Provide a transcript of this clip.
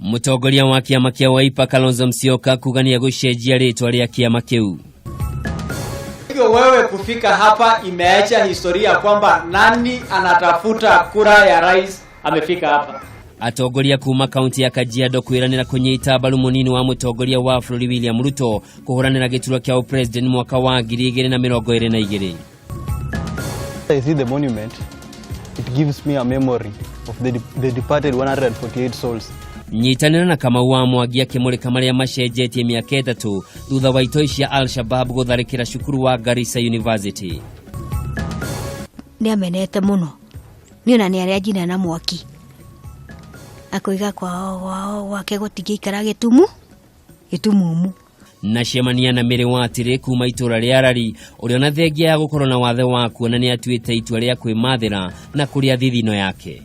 Mũtongoria wa kĩama kĩa Wiper Kalonzo Musyoka kuga nĩ egũcenjia rĩtwa rĩa kĩama kĩu. Hivyo wewe kufika hapa imeacha historia kwamba nani anatafuta kura ya rais amefika hapa. Atongoria kuma kaunti ya Kajiado kwĩranĩra kũnyita mbaru mũnini wa mũtongoria wa bũrũri William Ruto kũhũranĩra gĩturwa kĩa ũpresident mwaka wa 2022. I see the monument, it gives me a memory of the departed 148 souls. Nyitanĩra na Kamau wa Mwangi akĩmũrĩka marĩa macenjetie mĩaka 3 thutha wa itoi cia Al-Shabab gũtharĩkĩra cukuru wa Garissa University. Nĩ amenete mũno nĩ ona nĩ arĩa njina na mwaki akoiga kwao gwao gwake gũtingĩikara gĩtumu gĩtumumu. Na cemania na Mary Watire kuma itũra rĩa Rari ũrĩa ona thengia ya gũkorwo na wathe wa kuona nĩ atuĩte itua rĩa kwĩmathĩra na kũrĩa thithino yake.